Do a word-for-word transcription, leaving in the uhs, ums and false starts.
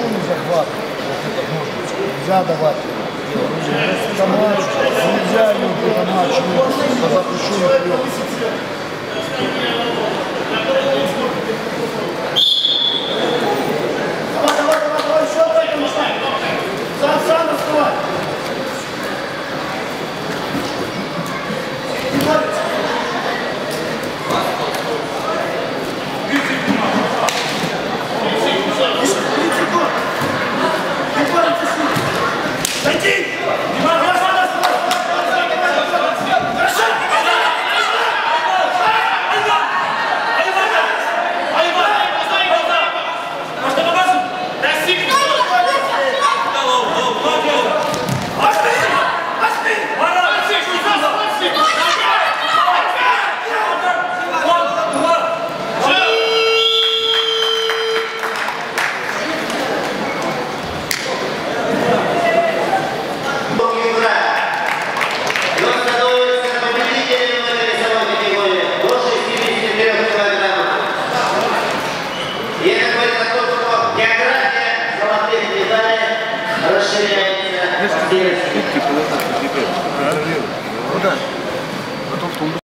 Захват. Вот это можно. Нельзя давать. Тамач, нельзя, люди, тамач, по запрещению. Давай, давай, давай, давай, ещё давай, там, сам, сам открывай. Он становится победителем этой весовой категории до шестидесяти трёх килограммов. И это говорит о том, что география золотых медалей расширяется. Куда?